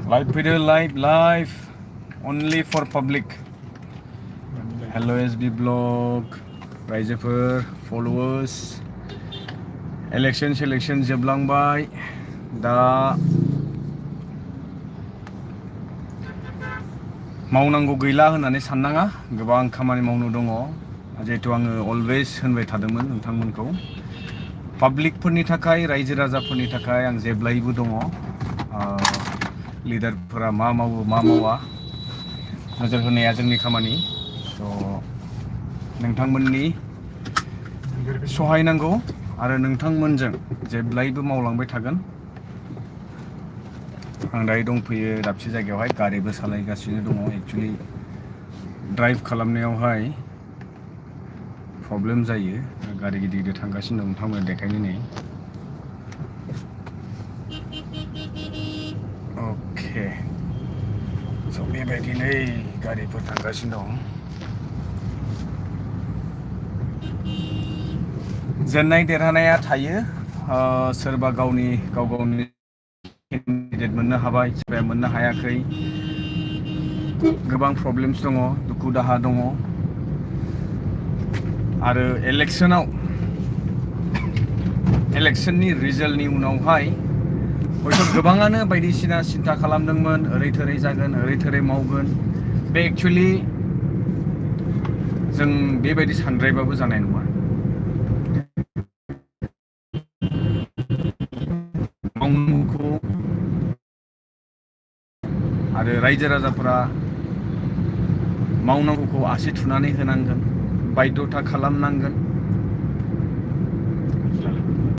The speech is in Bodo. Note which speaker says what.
Speaker 1: Live video, live, only for public. Hello SB blog, रायजोफोर, followers. Election जोबलांबाय. दा मावनांगौ गैला होननानै साननाङा, गोबां खामानि मावनो दङ। जिहेतु आङो अलवेज होनबाय थादोंमोन नोंथांमोनखौ। पाब्लिकफोरनि थाखाय, रायजो राजाफोरनि थाखाय आं जेब्लायबो दङ। लिडारफोरा मा मावो मा मावा नोजोर होनाया जोंनि खामानि। नोंथांमोननि सहाय नांगौ आरो नोंथांमोनजों जेब्लायबो मावलांबाय थागोन। आं दायो दंफैयो दाबसे जायगायावहाय, गारिबो सालायगासिनो दङ। एक्चुअलि ड्राइभ खालामनायावहाय प्रब्लेम जायो, गारि गिदिर गिदिर थांगासिनो दं। नोंथांमोन देखायनो नै। अके, स' बेबायदिनो गारिफोर थांगासिनो दं। जेननाय देरहानाया थायो, सोरबा गाव गावनि केन्डिडेट मोननो हाबाय, सोरबाया मोननो हायाखै। गोबां प्रब्लेम्स दङ, दुखु दाहा दङ। आरो इलेक्शननि रिजाल्टनि उनावहाय हयथ' गोबाङानो बायदिसिना सिन्था खालामदोंमोन, ओरै थोरै जागोन, ओरै थोरै मावगोन। बे एक्चुअलि जों बेबायदि सानद्रायबाबो जानाय नङा। मावनांगौखौ आरो रायजो राजाफोरा मावनांगौखौ आसि थुनानै होनांगोन, बायध'था खालामनांगोन।